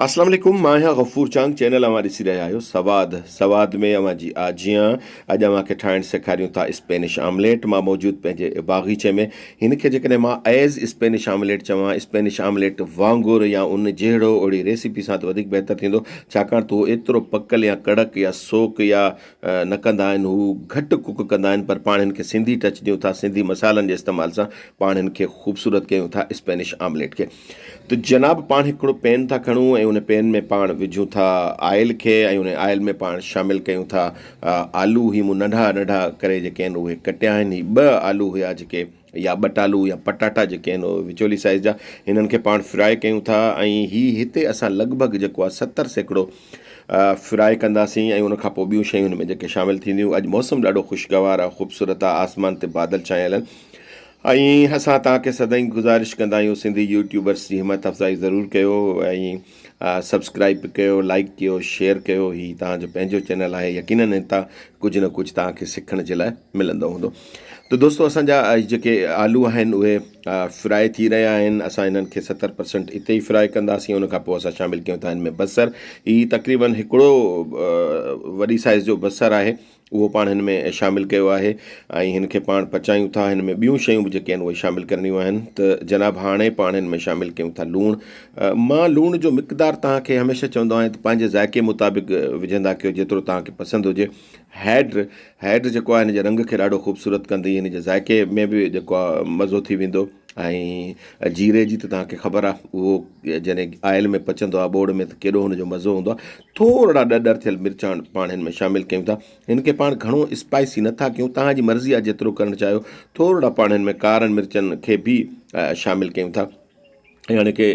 اسلام عليڪم مان آهيان غفور چانگ چينل اوهان ڏسي رهيا آهيو سواد سواد ۾ اوهان جي آجيان اڄ اوهان کي ٺاهڻ سيکاريون ٿا اسپينش آمليٽ مان موجود پنهنجي باغيچي ۾ هن کي جيڪڏهن مان ايز اسپينش آمليٽ چوان اسپينش آمليٽ وانگر يا ان جهڙو اهڙي ريسيپي سان ته وڌيڪ بهتر ٿيندو ڇاڪاڻ ته هو ايترو پڪل يا ڪڙڪ يا سوڪ يا نه ڪندا آهن هو گهٽ ڪوڪ ڪندا آهن پر پاڻ هن کي سنڌي ٽچ ڏيون ٿا سنڌي مصالحن جي استعمال سان پاڻ هن کي خوبصورت ڪيون ٿا اسپينش آمليٽ کي ته جناب پاڻ هڪڙو پين ٿا کڻون ۽ ان پين ۾ پاڻ وجهون ٿا آئل کي ۽ ان آئل ۾ پاڻ شامل ڪيون ٿا آلو هي مون ننڍا ننڍا ڪري جيڪي آهن اهي ڪٽيا آهن هي ٻه آلو هيا جيڪي يا ٻٽالو يا پٽاٽا جيڪي آهن اهي وچولي سائيز جا هنن کي پاڻ فرائي ڪيون ٿا ۽ هي هتي اسان لڳ ڀڳ جيڪو آهي 70% فرائي ڪنداسين ۽ ان کان پوء ٻيون شيون هن ۾ جيڪي شامل ٿينديون اڄ موسم ڏاڍو خوشگوار آهي خوبصورت آهي آسمان تي بادل ڇانيل آهن ۽ اسان توهان کي سدائين گذارش ڪندا آهيون سنڌي يوٽيوبرس جي همت افزائي ضرور ڪيو ۽ سبسڪرائب به ڪيو لائڪ ڪيو شيئر ڪيو هي توهان جو پنهنجو چينل آهي يقينن هتان ڪجهه نه ڪجهه توهان کي سکڻ جي لاء ملندو هوندو ته دوستو اسان جا جيڪي آلو آهن اهي فرائي ٿي رهيا آهن اسان انهن کي 70% اتي ئي فرائي ڪنداسين ان کان پوء اسان شامل ڪيون ٿا ان ۾ بصر هي تقريبن هڪڙو وڏي سائز جو بصر آهي اهو پاڻ هن ۾ شامل ڪيو آهي ۽ هن کي پاڻ پچايون ٿا هن ۾ ٻيون شيون به جيڪي آهن اهي شامل ڪرڻيون آهن ته جناب هاڻي پاڻ هن ۾ شامل ڪيون ٿا لوڻ مان لوڻ جو مقدار توهان کي هميشه چوندو آهيان ته پنهنجي ذائقي مطابق وجهندا ڪيو جيترو توهان کي پسند هجي هيڊ هيڊ جيڪو آهي هن جي رنگ کي ڏاڍو خوبصورت ڪندي هن جي ذائقي ۾ به جيڪو آهي مزو ٿي ويندو ۽ جيري جي ته توهان کي خبر آهي اهو جڏهن آئل ۾ پچندو آهي ٻوڙ ۾ ته ڪيڏو هن جو مزو هوندو آهي ٿورڙا ڏڏر ٿيل مرچ پاڻ هن ۾ شامل ڪيون ٿا هن کي پاڻ گهڻو اسپائسي نٿا ڪيون توهان جي مرضي آهي جيترو ڪرڻ چاهيو ٿورڙا پاڻ هن ۾ ڪارن مرچن کي به شامل ڪيون ٿا يعني ڪي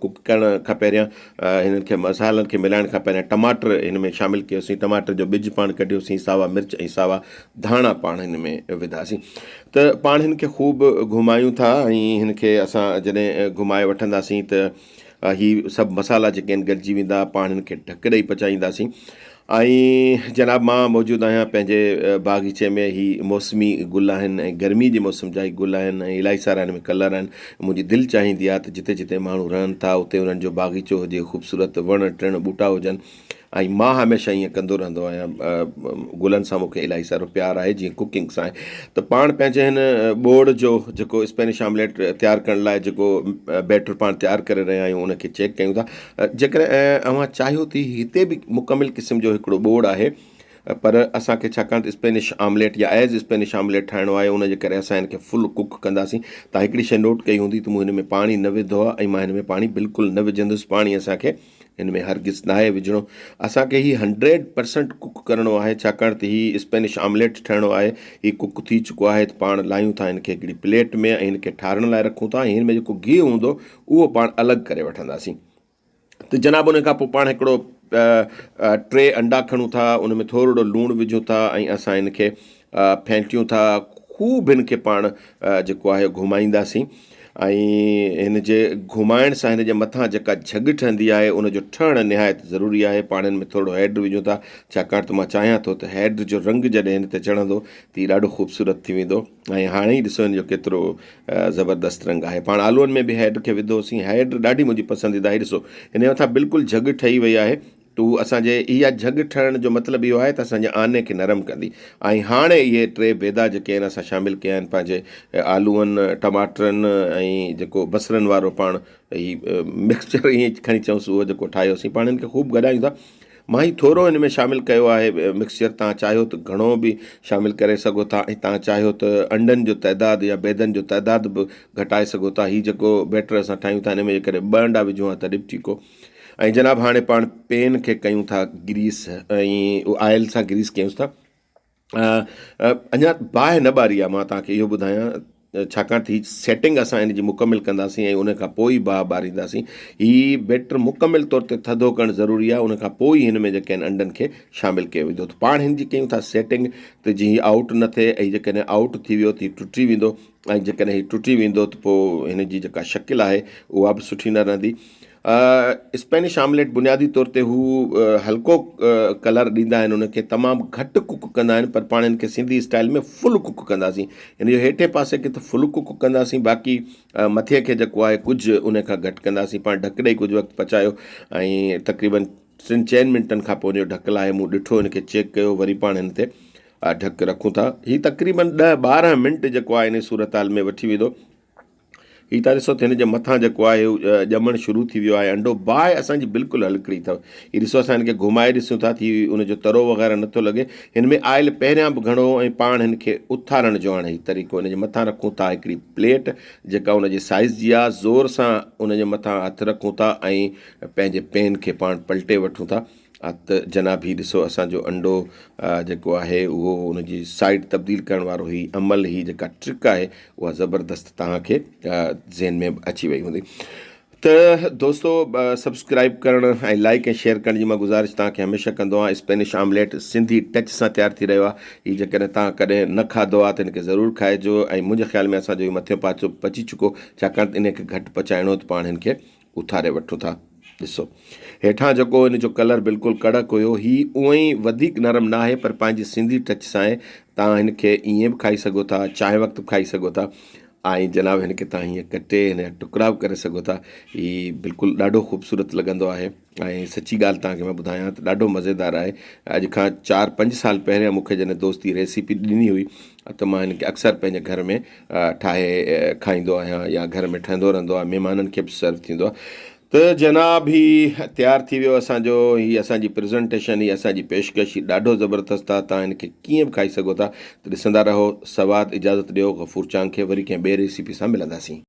ڪوڪ ڪرڻ کان پهريان هنن کي مصالحن کي ملائڻ کان پهريان ٽماٽر هن ۾ شامل ڪيوسين ٽماٽر جو ٻج پاڻ ڪڍيوسين ساوا مرچ ۽ ساوا ڌاڻا پاڻ هن ۾ وڌاسين ته پاڻ هن کي خوب گهمايون ٿا ۽ هن کي اسان جڏهن گهمائي وٺنداسين ته هي سڀ مصالحا جيڪي آهن گڏجي ويندا پاڻ هن کي ڍڪ ڏئي پچائينداسين ۽ جناب مان موجود آهيان پنهنجي باغيچي ۾ هي موسمي گل آهن ۽ گرمي جي موسم جا هي گل آهن ۽ الاهي سارا هن ۾ ڪلر آهن منهنجي دل چاهيندي آهي ته جتي جتي ماڻهو رهن ٿا اتي انهن جو باغيچو هجي خوبصورت وڻ ٽڻ ٻوٽا هجن ۽ مان هميشه ائين ڪندو رهندو آهيان گلن سان مونکي الاهي سارو پيار آهي جيئن ڪوڪنگ سان آهي ته پاڻ پنهنجي هن ٻوڙ جو جيڪو اسپينش آمليٽ تيار ڪرڻ لاء جيڪو بيٽر پاڻ تيار ڪري رهيا آهيون ان کي چيڪ ڪيون ٿا جيڪڏهن اوهان چاهيو ٿي هتي به مڪمل قسم جو هڪڙو ٻوڙ آهي پر اسان کي ڇاڪاڻ ته اسپينش آمليٽ يا ايز اسپينش آمليٽ ٺاهڻو آهي ان جي ڪري اسان هن کي فل ڪوڪ ڪنداسين تان هڪڙي شيء نوٽ ڪئي هوندي ته مون هن ۾ پاڻي نه وڌو آهي ۽ مان هن ۾ پاڻي بلڪل نه وجهندس پاڻي اسان کي هن ۾ هرگز ناهي وجهڻو اسان کي هي 100% ڪوڪ ڪرڻو آهي ڇاڪاڻ ته هي اسپينش آمليٽ ٺهڻو آهي هي ڪوڪ ٿي چڪو آهي ته پاڻ لاهيون ٿا هن کي هڪڙي پليٽ ۾ ۽ هن کي ٺارڻ لاء رکون ٿا ۽ هن ۾ جيڪو گيهه هوندو اهو پاڻ الڳ ڪري وٺنداسين ته جناب ان کان پوء پاڻ هڪڙو ٽي انڊا کڻون ٿا ان ۾ ٿورڙو لوڻ وجهون ٿا ۽ اسان هن کي ڦينٽيون ٿا خوب هن کي پاڻ جيڪو آهي گهمائينداسين ۽ هن جي گهمائڻ سان هن جي مٿان جيڪا جهڳ ٺهندي آهي ان جو ٺهڻ نهايت ضروري آهي پاڻ هن ۾ ٿورڙو هيڊ وجهون ٿا ڇاڪاڻ ته مان چاهيان ٿو ته هيڊ جو رنگ جڏهن هن تي چڙهندو ته هي ڏاڍو خوبصورت ٿي ويندو ۽ هاڻي ئي ڏسو هن جو ڪيترو زبردست رنگ آهي پاڻ آلوئن ۾ به هيڊ کي وڌوسين هيڊ ڏاڍي منهنجي پسنديده آهي ڏسو هن جي مٿان بلڪل جهڳ ٺهي وئي آهي تو اسان جي اها جهڳ ٺهڻ جو مطلب اهو آهي ته اسان جي آني کي نرم ڪندي ۽ هاڻي اهي ٽي بيدا جيڪي آهن اسان شامل ڪيا آهن پنهنجي آلوئن ٽماٽرن ۽ جيڪو بصرن وارو پاڻ هي مڪسچر ائين کڻي چئونس اهو جيڪو ٺاهيوسين پاڻ هن کي خوب گڏايون ٿا مان هي ٿورو هن ۾ شامل ڪيو آهي مڪسچر تان چاهيو ته گهڻو به شامل ڪري سگهو ٿا ۽ تان چاهيو ته انڊن جو تعداد يا بيدن جو تعداد به گهٽائي سگهو ٿا هي جيڪو بيٽر اسان ٺاهيون ٿا هن ۾ جيڪڏهن ٻه انڊا وجهون ها تڏهن به ٺيڪ هو ۽ جناب هاڻي پاڻ پين کي ڪيون ٿا گريس ۽ آئل سان گريس ڪيونس ٿا اڃا باهه نه ٻاري آهي مان توهان کي اهو ٻڌايان ڇاڪاڻ ته هي سيٽنگ اسان ان جي مڪمل ڪنداسين ۽ ان کان پوء ئي باهه ٻارينداسين هي بيٽر مڪمل طور تي ٿڌو ڪرڻ ضروري آهي ان کان پوء ئي هن ۾ جيڪي آهن انڊن کي شامل ڪيو ويندو ته پاڻ هن جي ڪيون ٿا سيٽنگ ته جي هي آئوٽ نه ٿئي ۽ جيڪڏهن آئوٽ ٿي ويو ته هي ٽٽي ويندو ۽ جيڪڏهن هي ٽٽي ويندو ته پوء هن جي جيڪا شڪل آهي اها به سٺي نه رهندي. اسپينش آمليٽ بنيادي طور تي هو هلڪو ڪلر ڏيندا آهن ان کي تمام گهٽ ڪڪ ڪندا آهن پر پاڻ ان کي سنڌي اسٽائل ۾ فل ڪڪ ڪنداسين ان جو هيٺين پاسي کي ته فل ڪڪ ڪنداسين باقي مٿي کي جيڪو آهي ڪجهه ان کان گهٽ ڪنداسين پاڻ ڍڪ ڏئي ڪجهه وقت پچايو ۽ تقريبن ٽن چئن منٽن کان پوء ان جو ڍڪ لاهي مون ڏٺو ان کي چيڪ ڪيو وري پاڻ هن تي ڍڪ رکون ٿا هي تقريبن ڏهه 12 منٽ جيڪو آهي ان صورتحال ۾ وٺي ويندو. هي تان ڏسو ته هن جي مٿان جيڪو آهي ڄمڻ شروع ٿي ويو آهي انڊو. باهه اسان جي بلڪل هلڪڙي اٿو. هي ڏسو اسان هن کي گهمائي ڏسون ٿا ته هي ان جو ترو وغيره نٿو لڳي. هن ۾ آئل پهريان به گهڻو هو ۽ پاڻ هن کي اٿارڻ جو هاڻي هي طريقو هن جي مٿان رکون ٿا هڪڙي پليٽ جيڪا ان جي سائيز جي آهي زور سان ان جي مٿان هٿ رکون ٿا ۽ پنهنجي پين کي پاڻ پلٽي وٺون ٿا. ته جناب هي ڏسو اسان جو انڊو جيڪو آهي اهو ان جي سائيڊ تبديل ڪرڻ وارو هي عمل هي جيڪا ٽرڪ آهي اها زبردست توهان کي ذهن ۾ به اچي وئي هوندي ته دوستو سبسڪرائب ڪرڻ ۽ لائڪ ۽ شيئر ڪرڻ جي مان گذارش توهان کي هميشه ڪندو آهيان. اسپينش آمليٽ سنڌي ٽچ سان تيار ٿي رهيو آهي هي جيڪڏهن توهان ڪڏهن نه کاڌو آهي ته هن کي ضرور کائجو ۽ منهنجي خيال ۾ اسان جو هي مٿيون پاچو پچي چڪو ڇاڪاڻ ته ان کي گهٽ پچائڻو ته پاڻ هن کي اٿاري وٺون ٿا. ڏسو هيٺان جيڪو ان جو ڪلر بلڪل ڪڙڪ هيو هي اونئن ئي وڌيڪ نرم ناهي پر پنهنجي سنڌي ٽچ سان آهي توهان هن کي ائين به کائي سگهو ٿا چانهه وقت به کائي سگهو ٿا ۽ جناب هن کي توهان هيئن ڪٽي هن جا ٽڪرا به ڪري سگهو ٿا هي بلڪل ڏاڍو خوبصورت لڳندو آهي ۽ سچي ڳالهه توهان کي مان ٻڌايان ته ڏاڍو مزيدار آهي اڄ کان چار پنج سال پهريان مون کي جڏهن دوست هي ريسيپي ڏني هئي ته مان هن کي اڪثر پنهنجي گهر ۾ ٺاهي کائيندو آهيان يا گهر ۾ ٺهندو رهندو آهي مهمانن کي به سرو ٿيندو آهي ته جناب هي تيار ٿي ويو اسان جو هي اسان جي پريزنٽيشن هي اسان جي پيشڪش هي ڏاڍو زبردست آهي تان هن کي ڪيئن به کائي سگهو ٿا ته ڏسندا رهو سواد اجازت ڏيو غفور چانگ کي وري ڪنهن ٻي ريسيپي سان ملنداسين.